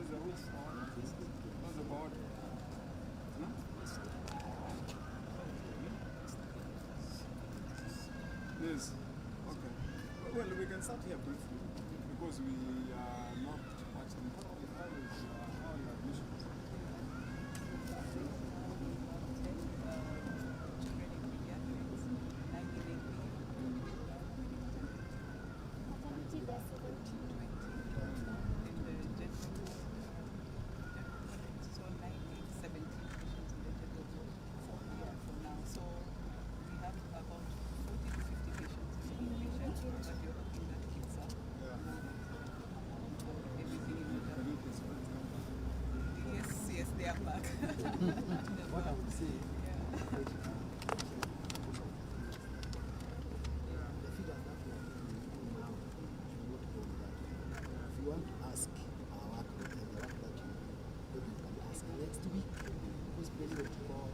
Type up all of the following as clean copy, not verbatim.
How's the roof? How's the board? Huh? Yes. Okay. Well, we can start here briefly because we are not much in how are your admissions? Children in pediatrics, 9 in AP, Maternity, there's 17. 20 in the general ward. So 9, 8, 17 patients in the general ward for now. So we have about 40 to 50 patients in inpatient, but we're hoping that keeps up. Yeah. Everything in order. Can you please come back? Yes, yes, they are back. They're What I back. would say, Yeah. the figures that we are giving you now should not go with that. If you want to ask our work and the work that you do, maybe you can ask next week, because president call,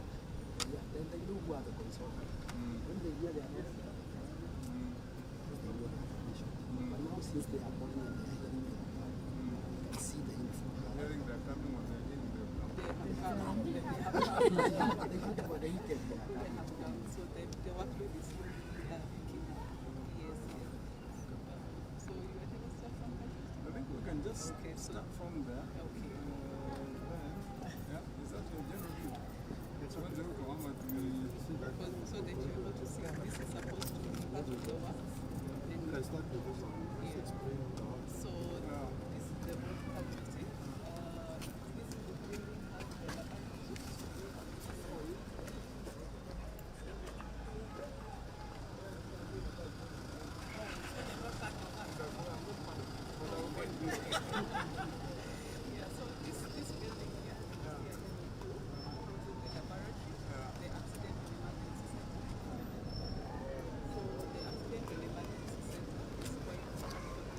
yeah, then they know who are the consultants. When they hear they are not because they know the information. But now since they are calling and they are hearing they are coming, you can see the info. Hearing they're coming or they're hearing they're coming. They have come. They have come. They go for the weekend, they are They coming. have come. So the workload is slowly picking up. Yes, yes. So you were telling us some countries? I think we can just Okay, so- start from there. Okay. Then, yeah, is that your general view? Tuanze huko ama tuli- So that you're able to see how this is supposed to be part of the work. Then Can start with this one. Just Yeah. explain the work. So this is the road community. This is the building has the laboratory. Yeah, so this building here, here in the houses the laboratory, the accident and emergency center. So the accident and emergency center is quite have an overview.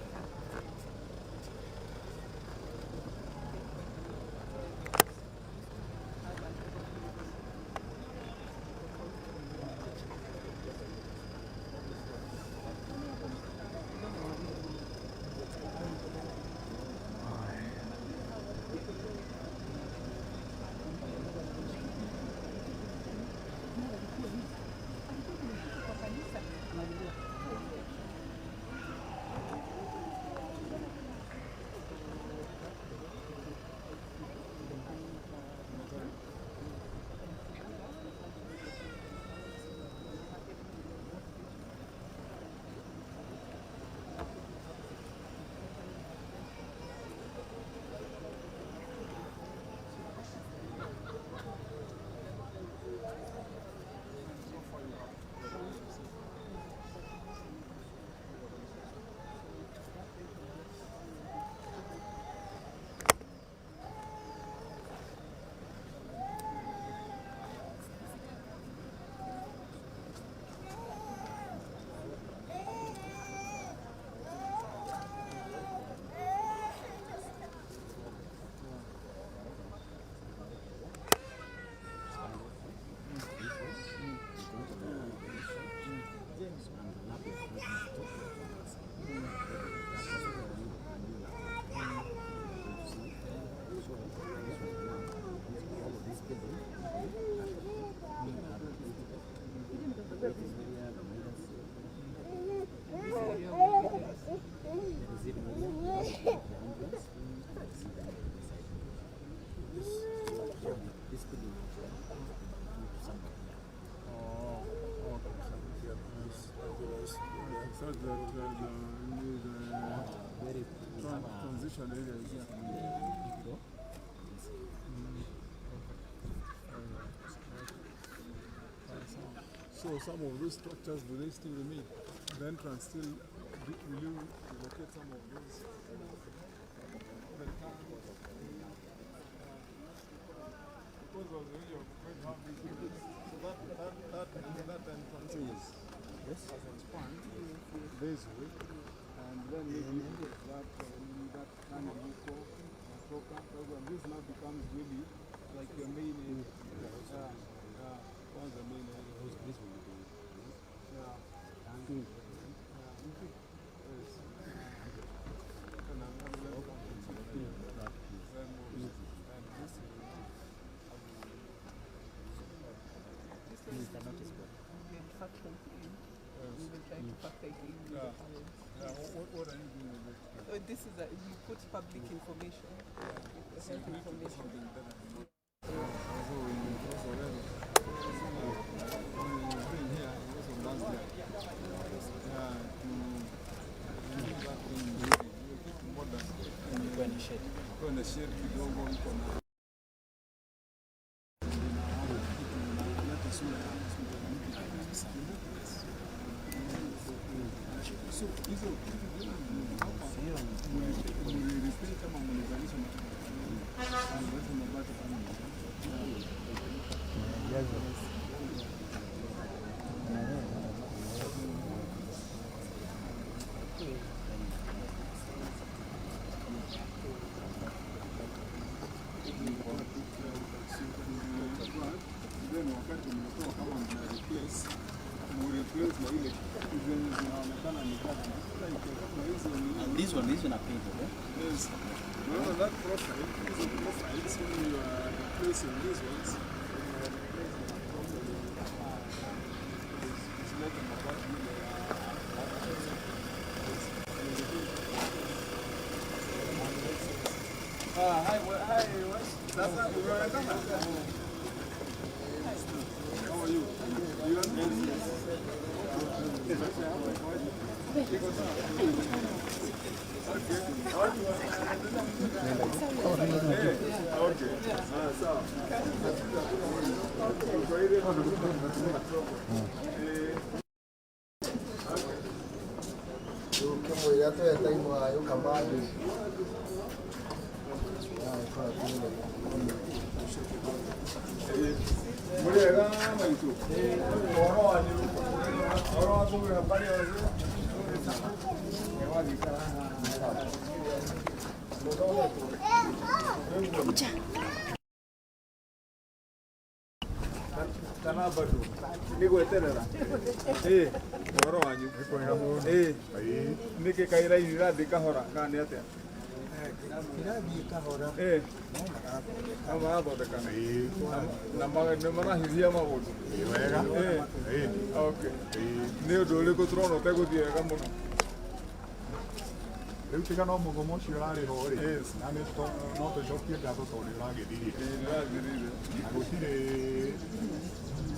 So far you have. This building to somebody here. Oh, okay. Yeah, this ambulance. So the Very transition area is here. big door. So some of those structures, do they still remain? The entrance still, will you relocate some of those? The tank, because of the way you're going to have this, so that entrance is Yes. has expand this way, and then maybe that that kind of eco, toka, and this now becomes really like your main area. Yeah, yeah, one of the main areas. This will be the Yeah. Yeah. Yes. And ambulance comes in. Then This is a, we put public information, health information. So we also already. We've been here also last year. Yeah, to do that thing really, kitu modern. Ikuwe na shade kidogo, iko na kitu inaleta sura ya hospitali mpya. So hizo vitu vyote hapa mlirepaint kama mlibadilisha mabati kama. Then wakati mnatoa kama mna replace, mu replace na ile zenye zinaonekana ni kama like kama hizo ni And this one are painted, eh? Yes. Remember that profile, these are profiles when you are replacing these ones, when you are replacing them properly, it's like a mabati ile yes. Ah, hi, hi, sasa umeonekana? How are you? You are Iko sawa? Okay. Okay. Ah, sawa. Kwa ile. Ukimwira tweta imwayo kamande. Muriega maitu. Ũhoro wanyu? Ũhoro wa kũgĩra habari wacio? Wagĩikara haha. Kana bado nĩ gweterera. Ĩ ũhoro wanyu? Ĩ nĩkĩ kairaini irathiĩ kahora kana nĩ atĩa? Kirathiĩ kahora. Ĩ no marathondekana na nĩ marahiũhia maũndũ Wega. Ĩ okay. Nĩ ũndũ ũrĩkũ tũrona ũtegũthiĩ wega mũno? Rĩu tiga no mũgomo ũcio ũrarĩ ho rĩ, Yes. na nĩ no tũcokie ngatho tondũ nĩ ũragĩthirire. Ĩ nĩrathirire. Na gũtirĩ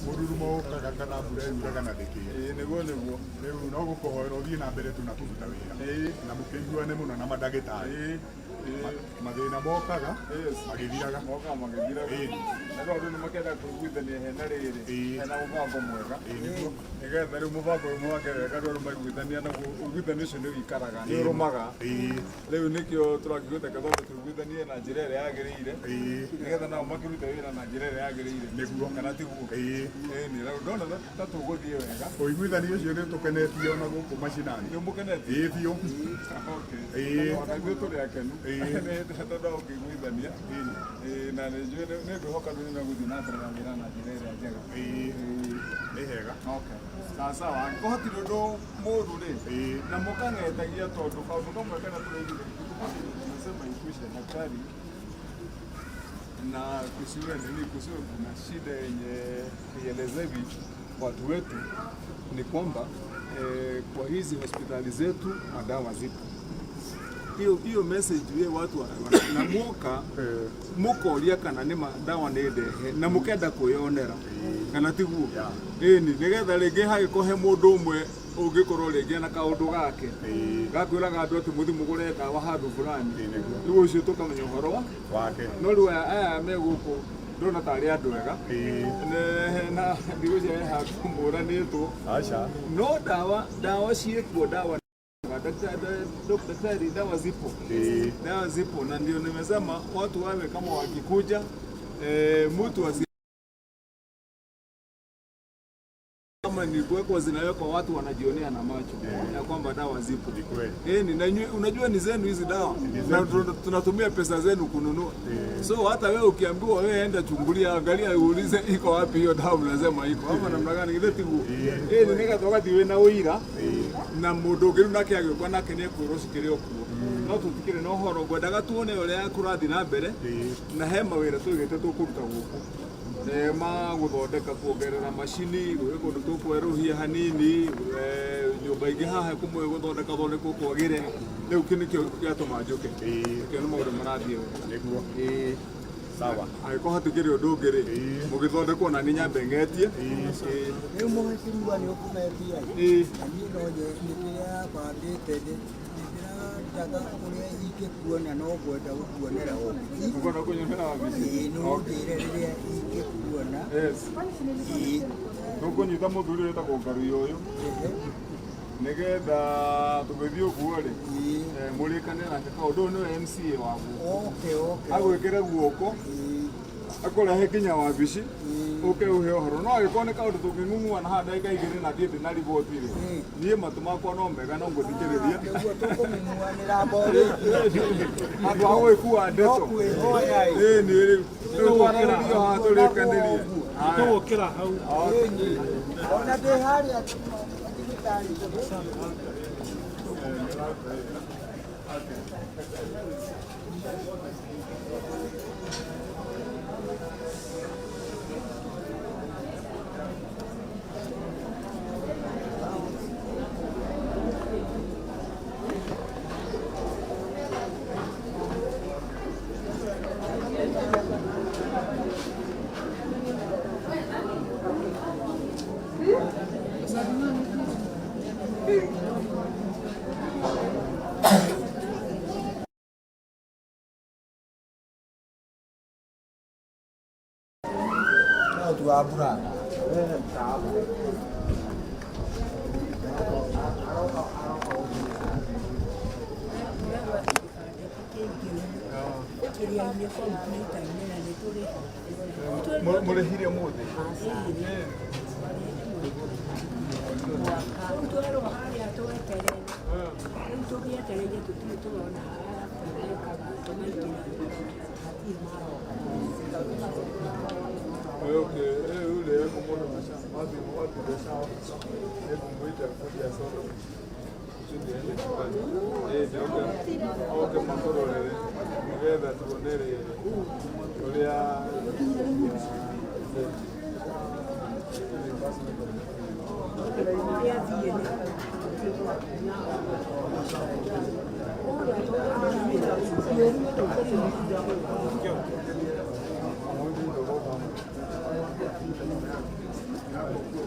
mũrurumo ũkaga kana mbura yuraga na ndĩkĩe. Ĩ nĩguo nĩguo. Rĩu no gũkũhoera ũthiĩ na mbere tu na kũruta wĩra. Ĩ. Na mũkĩiguane mũno na mandagĩtarĩ. Ĩ ĩ Mathĩna mokaga Yes. magĩthiraga. Mokaga magĩthiraga. Ĩ. Na rĩu andũ nĩ makĩenda kũiguithania hena rĩrĩ, Ĩ. hena mũbango mwega. Ĩ nĩguo. Nĩgetha rĩu mũbango ũyũ mwake wega andũ arĩa maiguithania naguo ũiguithanio ũcio nĩ ũikaraga, nĩ ũrũmaga. Ĩ. Rĩu nĩkĩo tũrakĩgwĩta twambe tũiguithanie na njĩra ĩrĩa yagĩrĩire, Ĩ. nĩgetha nao makĩrute wĩra na njĩra ĩrĩa yagĩrĩire. Nĩguo. Kana tiguo? Ĩ. Ĩni, rĩu ndona ta tũgũthiĩ wega. Ũiguithanio ũcio nĩ ũtũkenetie ona gũkũ macinani. Nĩ ũmũkenetie? Ĩ biũ. Okay. Ĩ. Ona ithuĩ tũrĩ akenu. Ĩ. Nĩ tondũ wa gũkĩiguithania. Ĩ, na nĩ njũĩ nĩ ngwĩhoka andũ nĩ megũthiĩ na mbere na wĩra na njĩra ĩrĩa njega. Ĩ. Nĩ hega. Okay. Sawa sawa. Angĩkorwo hatirĩ ũndũ mũũru rĩ, Ĩ. na mũkang'etagia tondũ kaũndũ kamwe karĩa tũraigire tumesema ikwishe daktari na kusiwe nini, kusiwe kuna shida yenye ielezewi watu wetu ni kwamba kwa hizi hospitali zetu madawa zipo. Hiyo hiyo message ye watu na muoka mukoria kana nĩ ma ndawa nĩ ndehe na mũkenda kwĩyonera kana tiguo? Ĩni, nĩgetha rĩngĩ hagĩkorwo he mũndũ ũmwe ũngĩkorwo rĩngĩ na kaũndũ gake gakwĩraga andũ atĩ mũthi mũgũre ndawa handũ fulani, rĩu ũcio tũkamenya ũhoro wa Wake. No rĩu aya aya me gũkũ ndona tarĩ andũ ega. Na ndigũcia he handũ mũranĩtwo. Aca. No ndawa ndawa ciĩkuo, ndawa daktari, dawa zipo. Dawa zipo, na ndio nimesema watu wawe kama wakikuja mtu asi kama ni kuwekwa zinawekwa, watu wanajionea na macho ya kwamba dawa zipo. Ni kweli. Ni na unajua ni zenu hizi dawa na tunatumia pesa zenu kununua. So hata wewe ukiambiwa wewe enda chungulia, angalia, uulize iko wapi hiyo dawa, mnasema iko ama namna gani ile tiguo? Ni nĩgetha ũgathiĩ wĩna ũira na mũndũ ũngĩ rĩu nake agĩũka nake nĩ ekwĩrwo cikĩrĩ o kuo, no tũtikĩrĩ na ũhoro. Ngwendaga tuone ũrĩa kũrathiĩ na mbere na he mawĩra tũigĩte tũkũruta gũkũ ma gũthondeka kuongerera macini gwĩ kũndũ tũkwerũhia hanini, nyũmba ingĩ haha kũmwe gũthondeka thondekwo kwagĩre. Rĩu kĩ nĩkĩo gĩatũma njũke. Ĩĩ. Kĩo nĩ maũndũ marathiĩ wega. Nĩguo. Ĩĩ. Sawa. Angĩkorwo hatikĩrĩ ũndũ ũngĩ rĩ, Ĩĩ. mũgĩthondekwo na niĩ nyambe ng'etie. Ĩĩ. Rĩu mũhecimiwa nĩ ũkũmetia Ĩĩ. na niĩ no nĩ kĩrĩa bangĩte ndĩrataka ũrĩa ingĩkuona no ngwenda gũkuonera obici. Ũkwenda kũnyonera wabici? Ĩĩ, no ũnjĩre rĩrĩa ingĩkuona. Yes. Ĩĩ. Tũkũnyita mũthuri ũyũ wĩtagwo Ngarui ũyũ nĩgetha tũgĩthiĩ ũguo rĩ, Ĩĩ. mũrĩkane nake kaũndũ ũyũ nĩwe MCA wa gũkũ. Okay, okay. Agwĩkĩre guoko Ĩĩ. akũrehe nginya wabici Ĩĩ. ũke ũhe ũhoro no angĩkorwo nĩ kaũndũ tũngĩng'ung'ua na haha ndagĩka igĩrĩ na thiĩ ndĩ na riboti rĩ, niĩ matũ makwa no mega no ngũthikĩrĩria. Nĩguo tũkũng'ung'uanĩra mborĩtie. Handũ ha gũgĩkua ndeto. No kwĩhoya ĩ. Ĩĩ nĩ rĩu rĩu twarĩrĩrio haha tũrĩkanĩrie. Haya. Tũgũkĩra hau. Ĩĩ. Ona ndĩ harĩa thibitarĩ. Mũrĩhire ũmũthĩ? Twerwo harĩa tweterere rĩu tũgĩetereire tũtirĩ tũrona harĩa mekaga tũmaingĩra hatirĩ maroka. Okay, yule yuko mbona wapi wapi biashara? Hebu muite akuje asome. Kusudi aende nyumbani. Ndio oke makororere nigetha tuone rĩrĩ ũrĩa. Ũrĩa thiĩ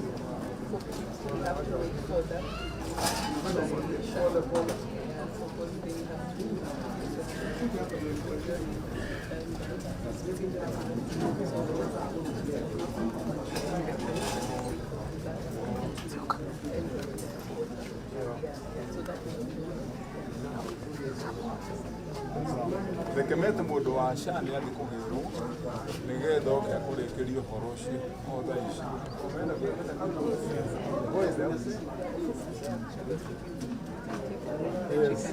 We have to wait for that. Because they have to so that Reke mete mũndũ wa SHA nĩ athiĩ kũgĩrwo nĩgetha oke akũrĩkĩrie ũhoro ũcio o thaa ici. Yes.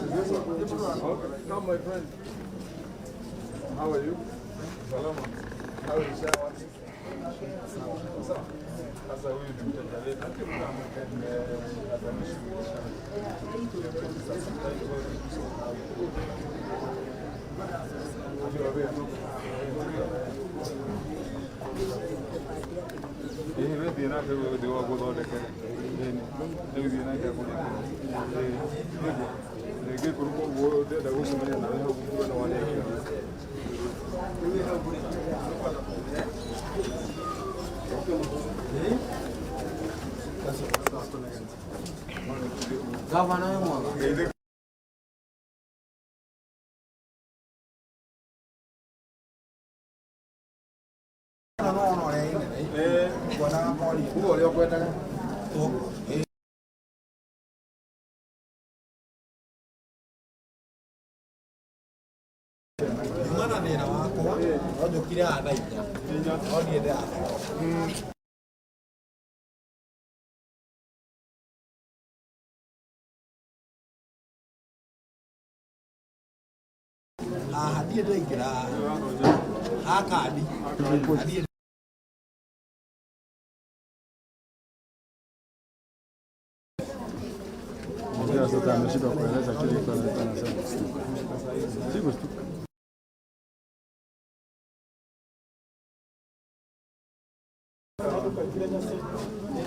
Okay. Come, my friend. How are you? Salama. How is that? Sasa huyu ni mteja wetu. Atamshughulisha. Ĩĩ we thiĩ nake gũthiĩ gũthondekere. Rĩu thiĩ nake akũrĩkĩrie. Ĩĩ nĩguo. Rĩngĩ kũrĩ koguo ndĩrenda gũcemania nawe hau ngiuga nĩ warĩkia. Geithĩka. Nyuma na thĩna wakwa no njũkire haha thaa inya no niĩ ndĩrathoma. Haha ndiĩ ndaingĩra haha ha kandi na niĩ. Sasa ameshindwa kueleza kile anasema. Sikushtuka.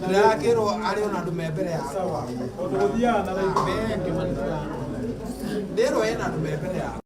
Ndĩrakĩrwo arĩ ona andũ me mbere yakwa. Ndĩrwo ena andũ me mbere yakwa.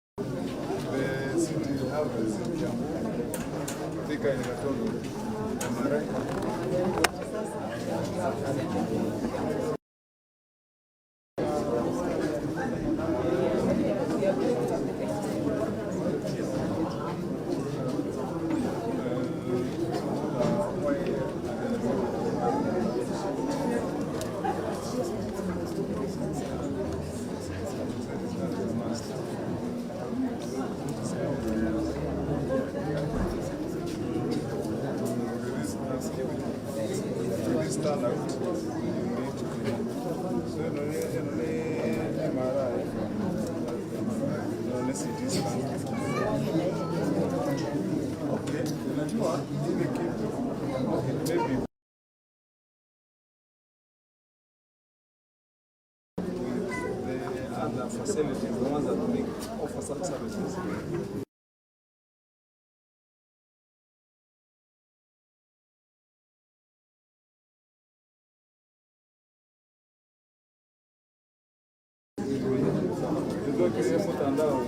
The city houses in Kiambu, Thika in Gatundu, MRI. To stand out, you need to be. So, no, MRI, no, CT scan. Okay, unajua ile kitu, okay, maybe with the other facilities, the ones that make offer such services. Ndokirie mutandao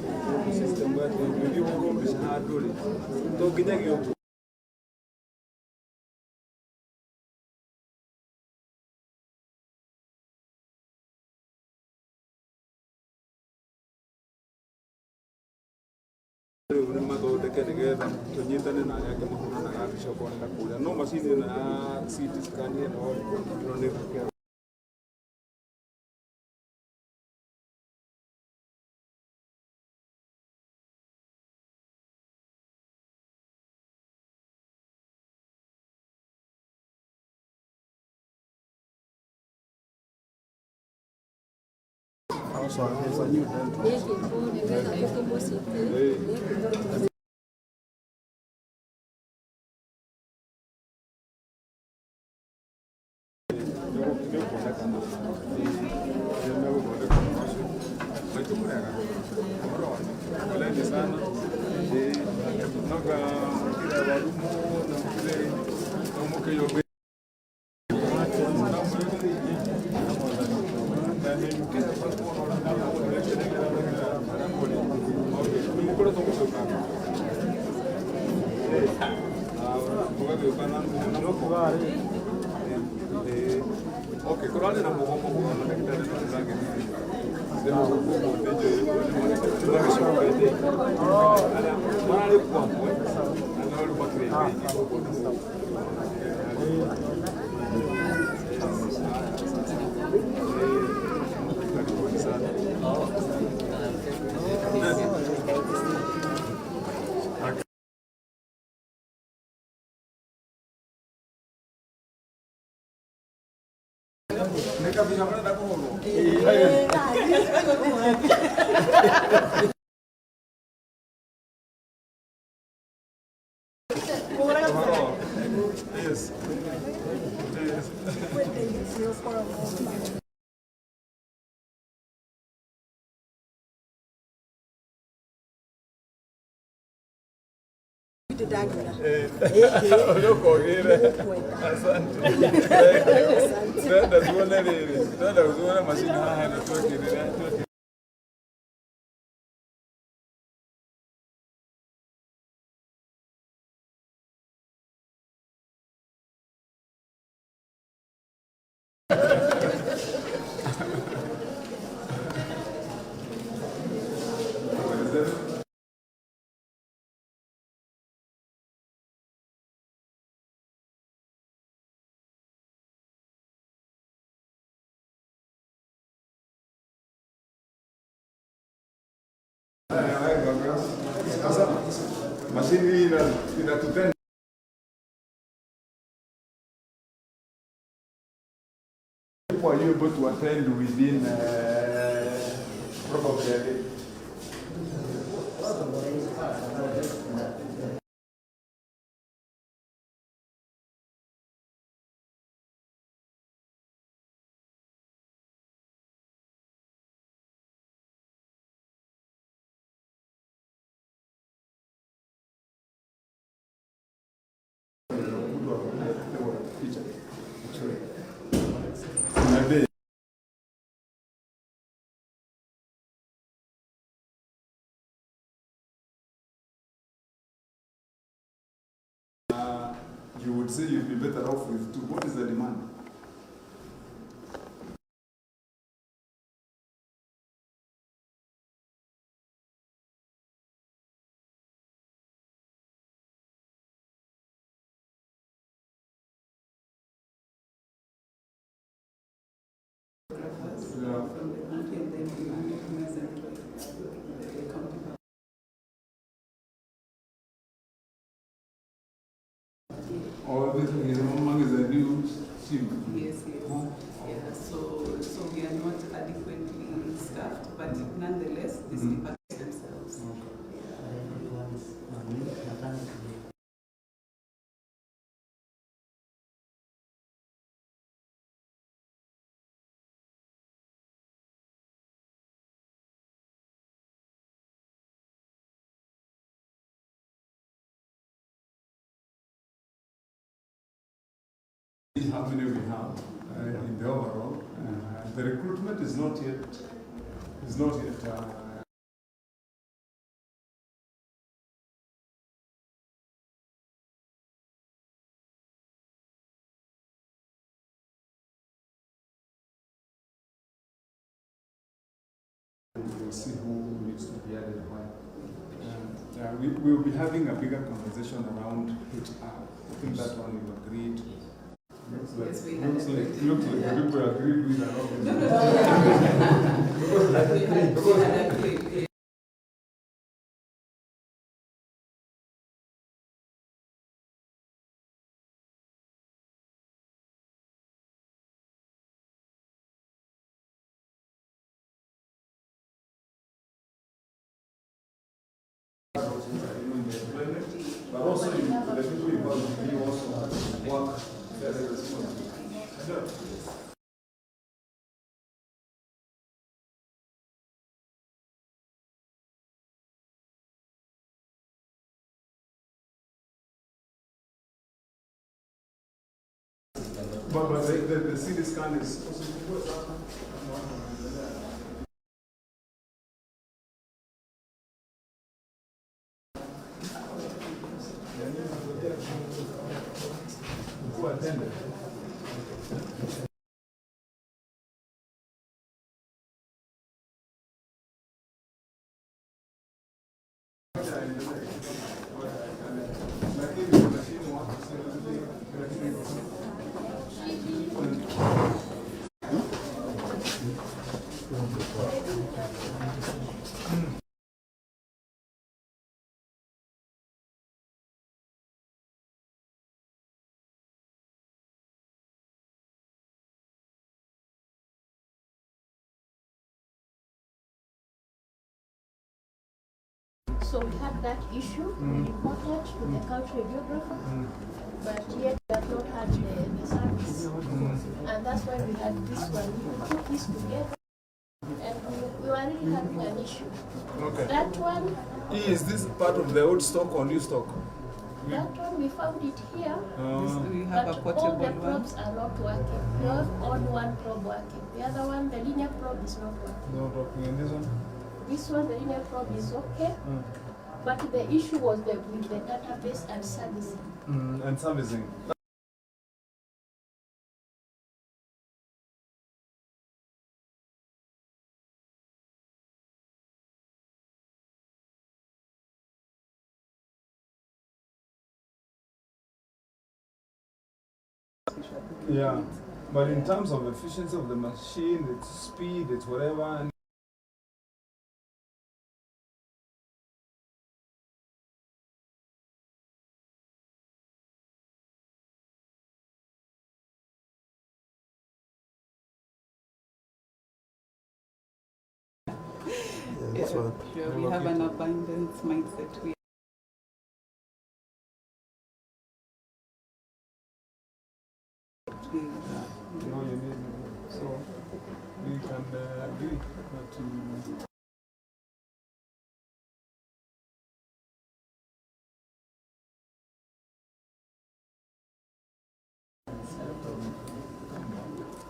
system yetu ndio mbica handũ rĩ to nginyagia ũguo. Rĩu nĩ mathondeke nĩgetha tũnyitane na arĩa angĩ mahũranaga mbica okorwo nĩ na kũrĩa no macini ĩno ya CT scan ĩno ĩno nĩ Also, there's a new dental. Okay, kũrarĩ na mũgomo mũno ndagĩtarĩ no ndĩragĩthiĩ. Nĩ magĩcokete arĩa mararĩ kuo amwe na no rĩu makĩrĩ aingĩ koguo nĩ Karibuni sana. Nĩ kabica marenda kũhũrwo? Yes. Yes. Ũkogĩre. Asante. Twenda tuone rĩrĩ, twenda tuone macini haha na twekĩrĩra. Sasa mashini hii inatutenda. People are you able to attend within probably a day? A day. You would say you'd be better off with two. What is the demand? Yeah. From the county, and then we recognize and the county. All this is among the new scheme. Yes, yes. Yeah, so we are not adequately staffed, but nonetheless, these departments themselves. How many we have in the overall. The recruitment is not yet we'll see who needs to be added where. We will be having a bigger conversation around HR. I think that one we've agreed. Looks like, Yes, we had looks like, agreed. looks like the people agreed with and all. No, no, no. We had agreed. In the employment, but also you, the people you work with, you also work very responsibly. But the CT scan is also. Who attended? So we had that issue. We reported to the county radiographer, but yet we have not had the service. And that's why we had this one. We put this together and we were really having an issue. Okay. That one, Is this part of the old stock or new stock? that one we found it here. This, we have a But all portable the one. probes are not working. We have only one probe working. The other one, the linear probe, is not working. Not working. And this one? This one, the linear probe is okay, but the issue was with the database and servicing. And servicing. Yeah, but in terms of efficiency of the machine, its speed, its whatever, and Yeah, sure. We have an abundance mindset. We you know, you need, so we can agree that you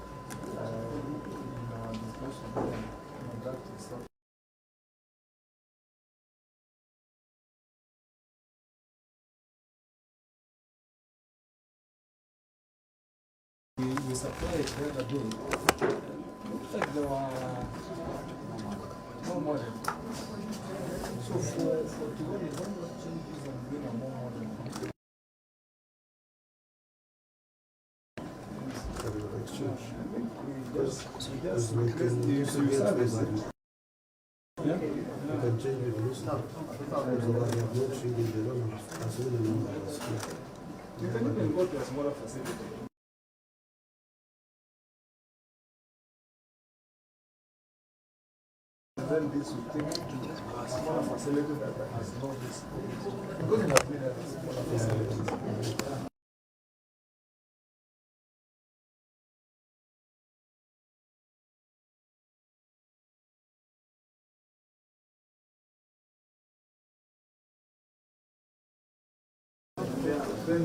in our discussion, that is something. We supplied the other day. Looks like there were no model. So for Tigoni, why not change this and bring a more modern? Exchange. I think we just We can you service it. Yeah. You can change with new staff. So that they have no training, they don't have as many numbers. You can even go to a smaller facility. And then this will take to a smaller facility that has not this. Because we have been at smaller facilities. Yeah, then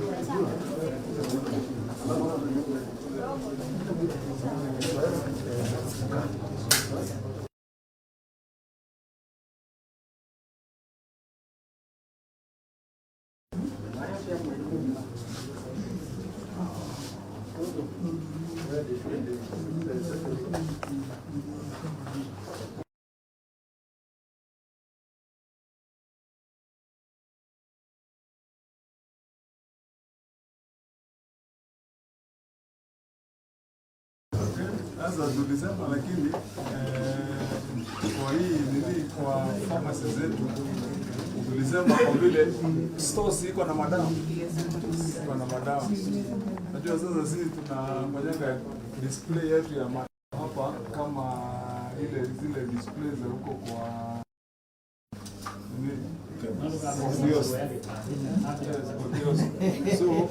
Sasa tulisema lakini kwa hii nini, kwa pharmacy zetu tulisema kwa vile stores iko na madawa, iko na madawa. Najua sasa sisi tunafanyanga display yetu ya madawa hapa kama ile zile display za huko kwa nini, kiosk. Yes, kwa kiosk. So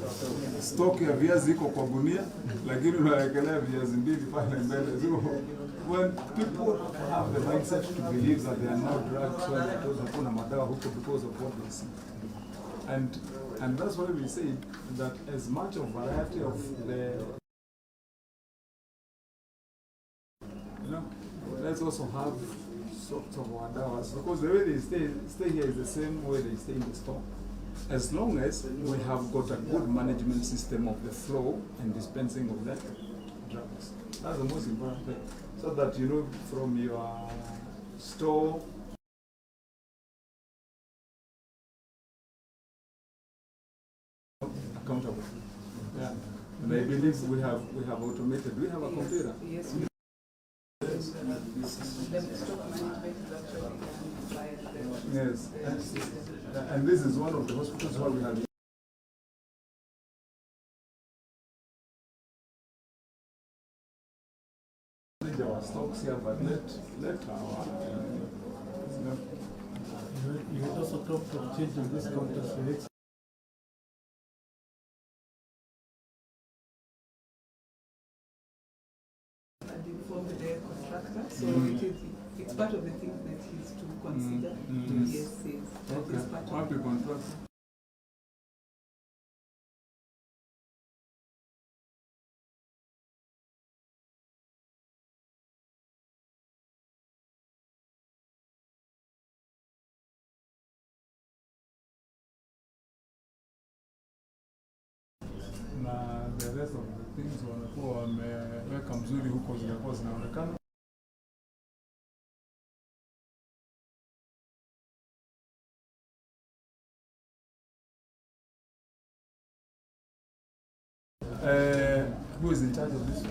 stock ya viazi iko kwa gunia, lakini unawekelea viazi mbili pale mbele. So when people have the mindset to believe that there are no drugs when they told hakuna madawa huko because of what they see. And that's why we say that as much of variety of the, you know, let's also have sorts of our dawas, because the way they stay here is the same way they stay in the store. As long as we have got a good management system of the flow and dispensing of the drugs. That's the most important thing. So that you know from your store accountable. Yeah. And I believe we have automated. We have a computer. Yes. The stock management is actually done by the Yes. And this is one of the hospitals where we have manage our stocks here, but let our you know. You also talked of changing this counter to And informed the contractor, so it's part of the things that he's to consider. Yes, yes. That Okay. is part of Wapi contractor? Na the rest of the things wanakuwa wameweka mzuri huko zinakuwa zinaonekana. Who is in charge of this?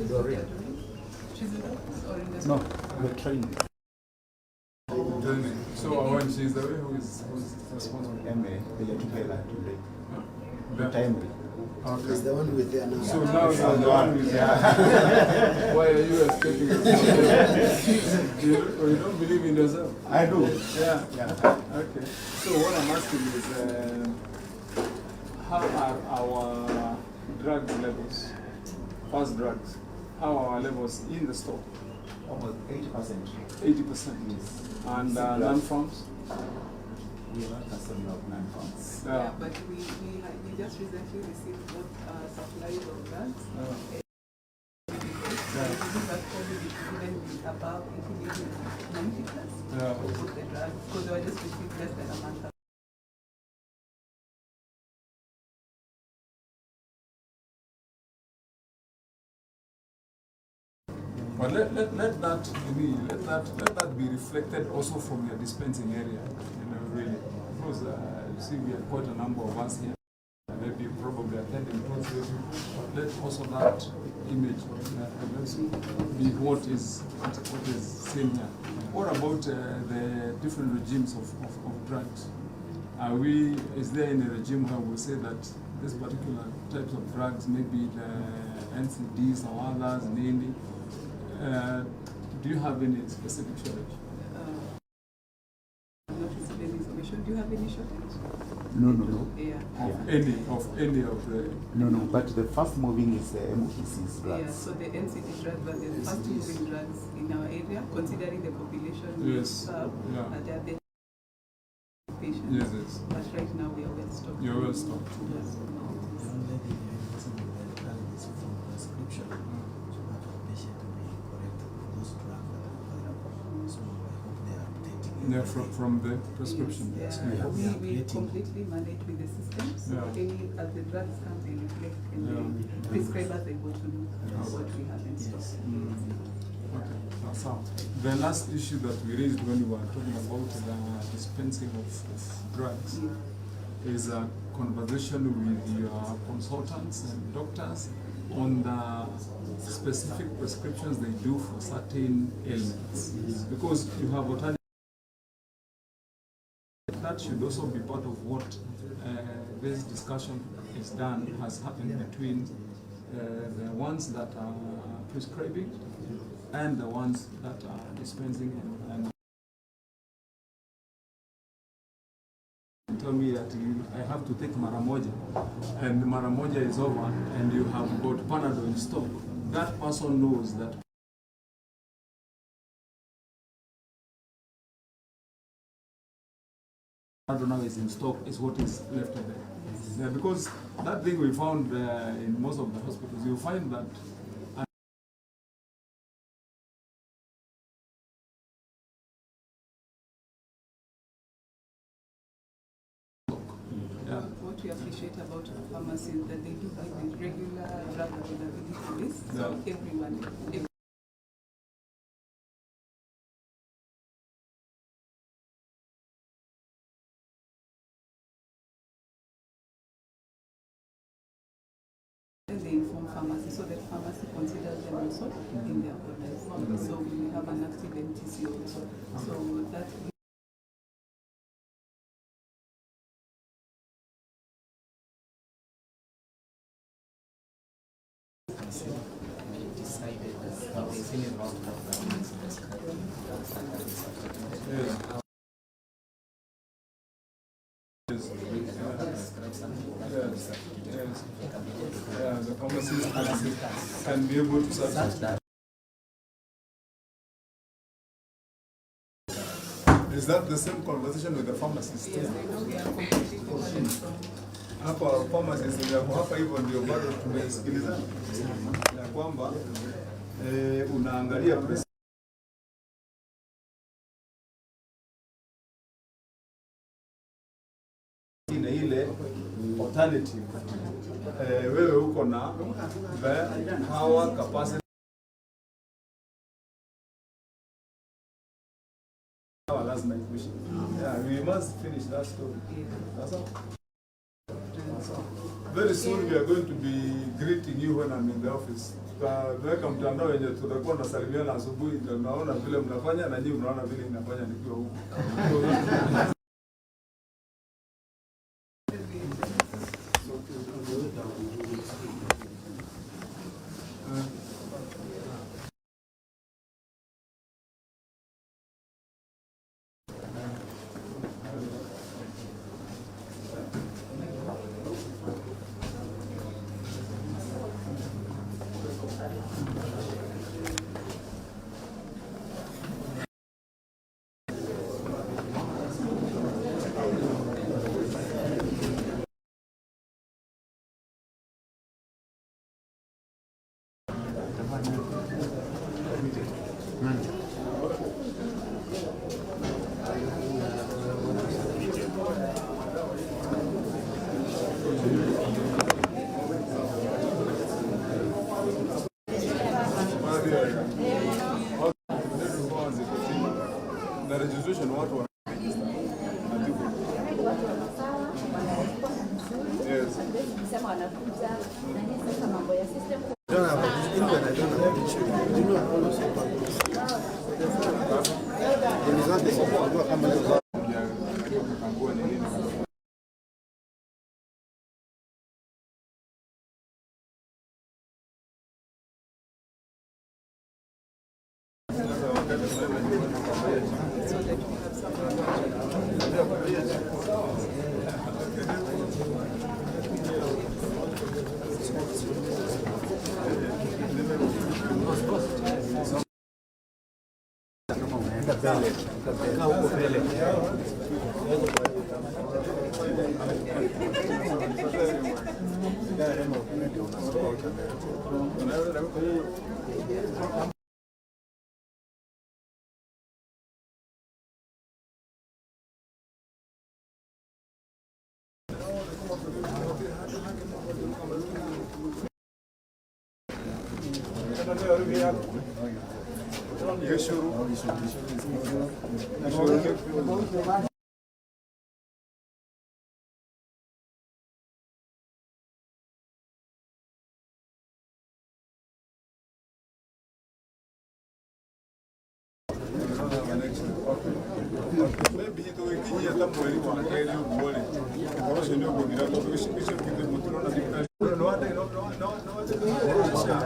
Dr. She's in the office or in the No, the training. Training. So when she's away, who is responsible? MA, they are together today. Yeah. Timely. Okay. Is the one with there now. So now you are the one who is there. Why are you escaping? You don't believe in yourself? I do. Yeah. Yeah. Okay. So what I'm asking is, how are our drug levels, first drugs, how are our levels in the store? Almost 80%. 80%. Yes. And Drugs. non-farms? We are not custodian of non-farms. Yeah, but we just recently received both supplies of drugs. Yeah. Yeah. That probably even be above 80, maybe 90 plus for both the drugs, because they were just received less than a month ago. But let that let that be reflected also from your dispensing area, really. Because you see, we have quite a number of us here, maybe probably attending two or three people, but let also that image be what is seen here. What about the different regimes of drugs? Is there any regime where we say that this particular types of drugs, maybe the NCDs or others, namely, do you have any specific shortage? I've not received any information. Do you have any shortage? No. Yeah. Of any of the. No. But the fast moving is the MOPC's drugs. Yeah. So the NCD drugs, but the fast moving drugs in our area, considering the population we serve, they are the patients. Yes. But right now we are well stocked. You're well stocked. Yes. The only thing we are using is from prescription, so that our patient will be correct those drugs that are available. So I hope they are updating. Yeah, from the prescription. Yes. Yeah. We completely manage with the system. So any as the drugs come, they reflect and the prescribers they go to know what we have in stock. Yes. Okay. So the last issue that we raised when we were talking about the dispensing of drugs is a conversation with your consultants and doctors on the specific prescriptions they do for certain ailments. Because you have alternative. That should also be part of what this discussion is done, has happened between the ones that are prescribing and the ones that are dispensing and tell me that I have to take maramoja, and maramoja is over, and you have got Panadol in stock. That person knows that Panadol now is in stock, is what is left there. Yeah, because that thing we found in most of the hospitals, you find that What we appreciate about our pharmacy is that they do give the regular drug availability list, so everyone. Then they inform pharmacy so that pharmacy considers them also in their orders. So we have an active MTC also. So that We decided as Yes. Yes. Yes. Yes. Yeah, the pharmacist can be able to substitute. Is that the same conversation with the pharmacist? Yes, they know we are completely different from Hapa pharmacist yako hapa hivyo ndio bado tumesikilizana ya kwamba unaangalia press na ile alternative wewe uko na the power capacity lazima ikuishe. Yeah, we must finish that story. That's all. That's all. Very soon we are going to be greeting you when I'm in the office. Tutaweka mtandao wenye tutakuwa tunasalimiana asubuhi, tunaona vile mnafanya na nyinyi mnaona vile inafanya nikiwa huku. Na registration watu wana Yes. Sema wanakuja na nini sasa mambo ya system. So that we have someone. Geshuru. Maybe tukikinyia ta mweri wa kerĩ ũguo rĩ, ũhoro ũcio nĩ ũgũthira tondũ gĩcigo kĩthĩ mũtirona thibitarĩ. No no no no no.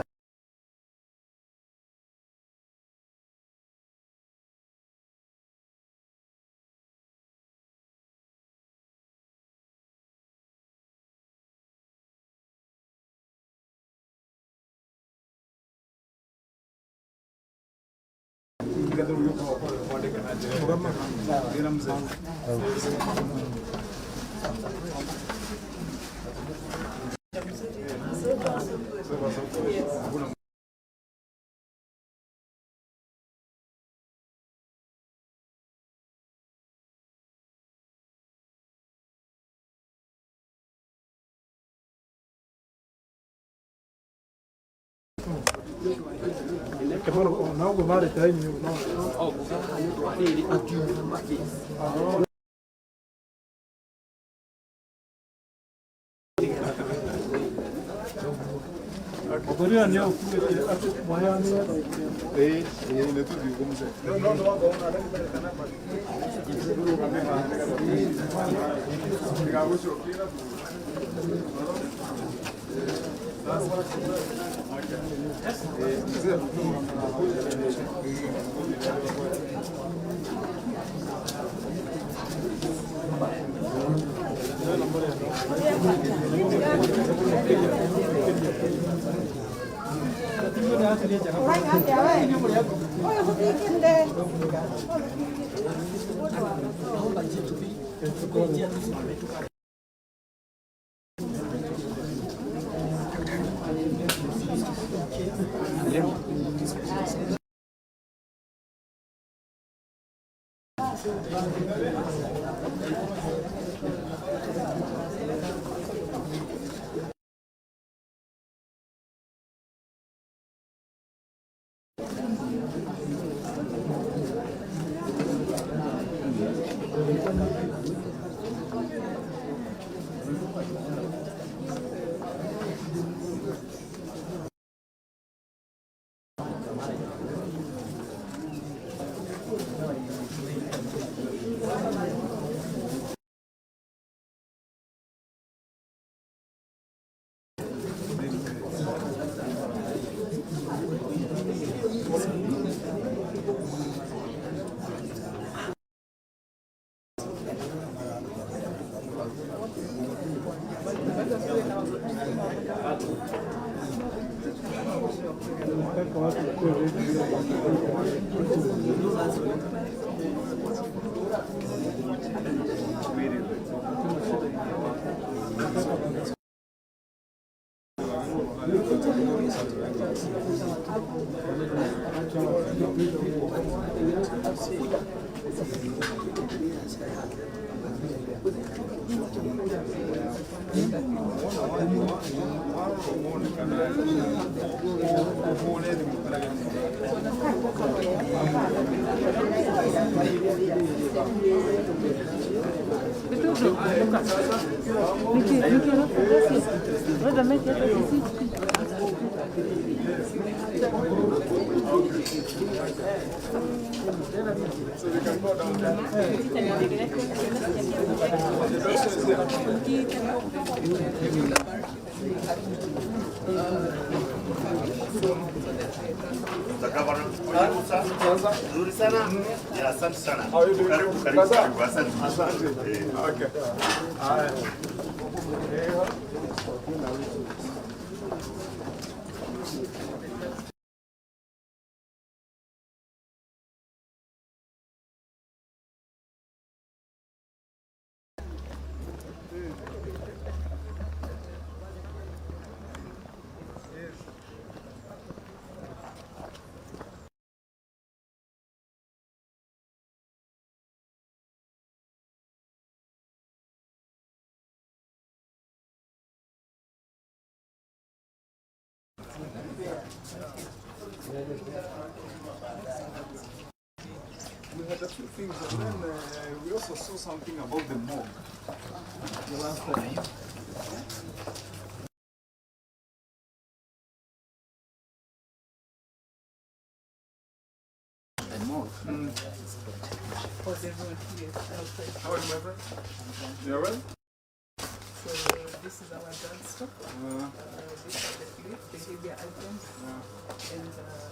Nzuri sana. Ya, asante sana. Karibu, karibu, karibu. Asante. Asante. Okay. Haya. We had a few things, and then we also saw something about the morgue the last time. The morgue. For the road, yes, outside. How are you, my friend? You all right? So this is our drug stock. These are the fluids, the heavier items, and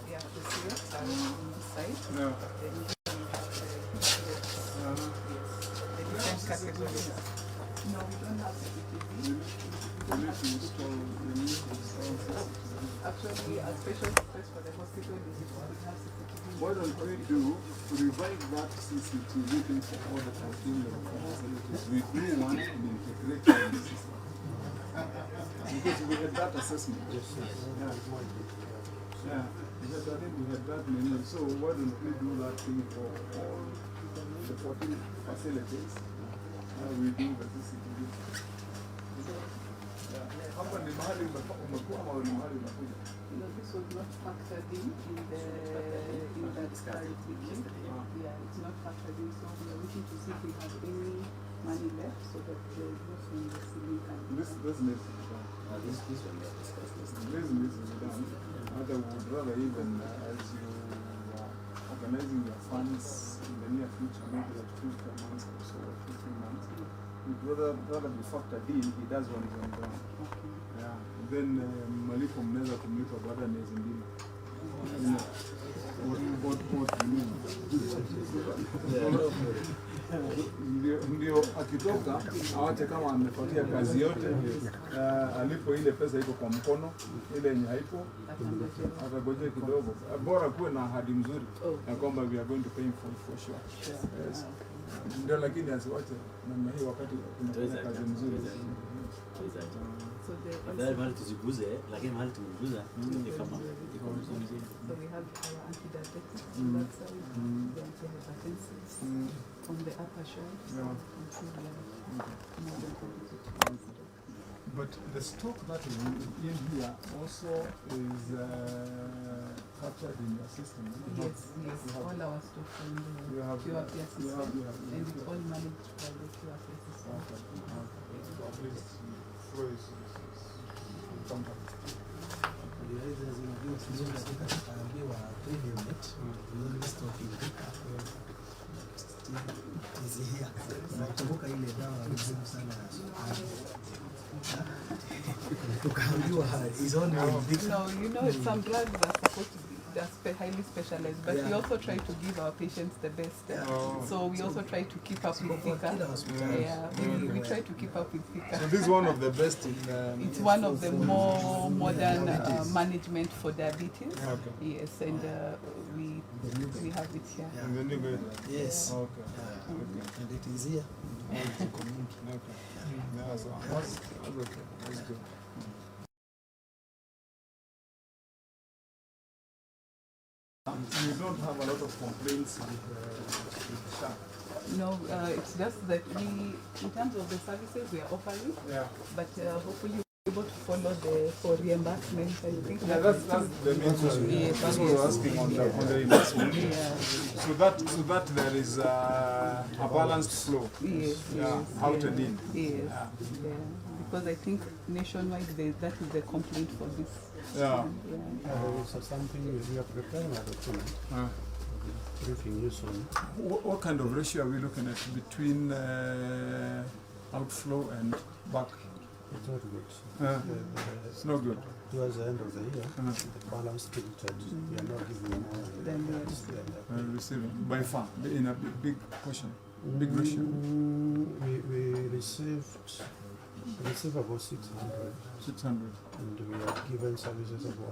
yeah, the syrups are on this side. Yeah. Then we have the tablets. Yes, the different categories. No, we don't have CCTV. We need to install, we need to install CCTV. Actually, a special request for the hospital is if we could have CCTV. Why don't we do to revive that CCTV thing for all the 14 facilities? We do one and integrate it in the system. Because we had that assessment. Yes, yes. Yeah. Yeah. We had that, we had that many. So why don't we do that thing for all the 14 facilities? We do the CCTV. Yeah. Hapa ni mahali umekuwa ama ni mahali unakuja? No, this was not factored in the in that review. Yeah, it's not factored in, so we are waiting to see if we have any money left so that the roof and the ceiling can be This done. this needs to be done. This one we have discussed this. This needs to be done. Other would rather even as you are organizing your funds in the near future, maybe like 2, 4 months or so, or 2, 3 months, we'd rather be factored in. He does one is on ground. Okay. Yeah. Then malipo mnaweza kumlipa baada ya miezi 2. What you mean? Ndio akitoka awache kama amefuatia kazi yote, alipo ile pesa iko kwa mkono, ile yenye haipo atagojea kidogo. Bora kuwe na ahadi mzuri ya kwamba we are going to pay him for sure. Yes. Ndio, lakini asiwache namna hii wakati unafanya kazi mzuri. So the Afadhali mahali tuziguze, lakini mahali tumeguza ni kama iko mzuri. So we have our antidiabetics on that side, the antihypertensives on the upper shelf. So you can see we have more than 22. But the stock that is in here also is captured in your system. Yes, yes, all our stock in the You have, QRP you have, system, you have, and it's all managed by the QRP system. Okay, okay. So at least flow is contact. Tukaambiwa 3 unit, we only stock in Thika. Still it is here. Nakumbuka ile dawa muhimu sana ya sukari. Tukaambiwa is only in Thika. No, some drugs are supposed to be they're highly specialized, but we also try to give our patients the best. Oh. So we also try to keep up with Kwa Thika. kila hospitali. Yeah, we try to keep up with Thika. So this is one of the best in. It's one of the more modern management for diabetes. Okay. Yes, and we have it here. Yeah. In the new guidelines. Yes. Okay. Yeah. Okay. And it is here. Ziko mingi. Okay. Yeah, so that's okay. That's good. You don't have a lot of complaints with SHA. No, it's just that we, in terms of the services we are offering, but hopefully we're able to follow the for reimbursement. I think Yeah, that that's is that's the main question. Yes, That's what we're yes. asking on the reimbursement. Yeah. So that there is a balanced flow. Yes, Yeah, yes, out yeah. and in. Yes, Yeah. yeah. Because I think nationwide that is the complaint for this. Yeah. Yeah. So something we are preparing a document, briefing you soon. What kind of ratio are we looking at between outflow and back? It's not good. It's not good. Towards the end of the year, the balance tilted. We are not giving more Than we are than the Receiving by far in a big portion, big ratio. We received about 600. 600. And we have given services of 1.2.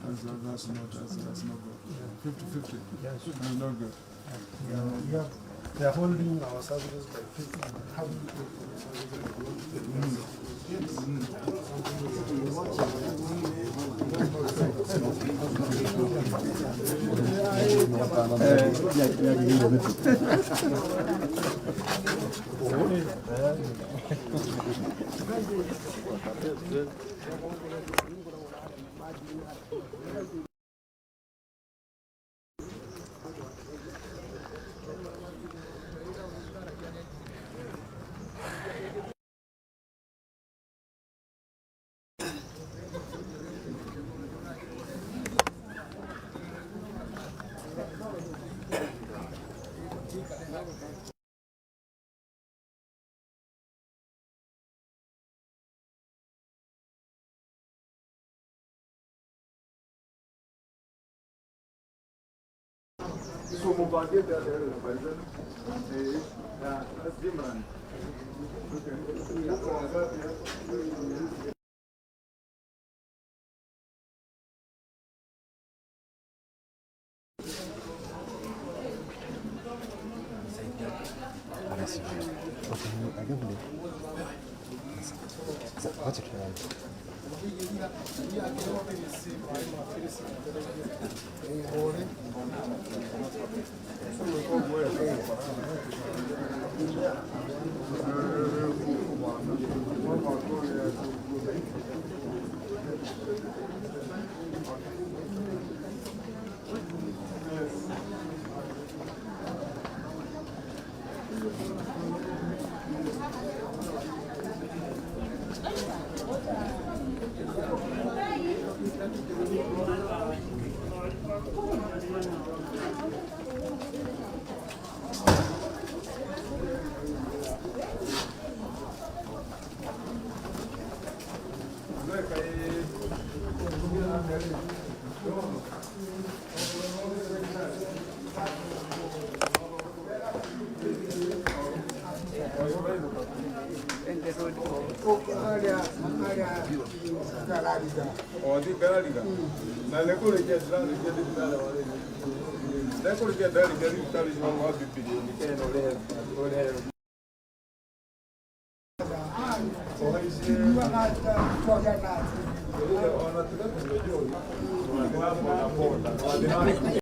That's not good. Yeah. 50-50. Yes. That's not good. Yeah. They are holding our services by 50 and having paid for the services by 1. So mupangie by then. Yeah, that's Gimran. Okay. Huko wangapi hapo? And the road Wathi ngarariga na nä kå rä kia ndĩrarĩkia thibitarĩ wa nä kå rä kia ndĩrarĩkia thibitarĩ ũcio wa bibirioni kena ũrehe ũrehe. Ona tiga kũnyua njohi, ona boda boda.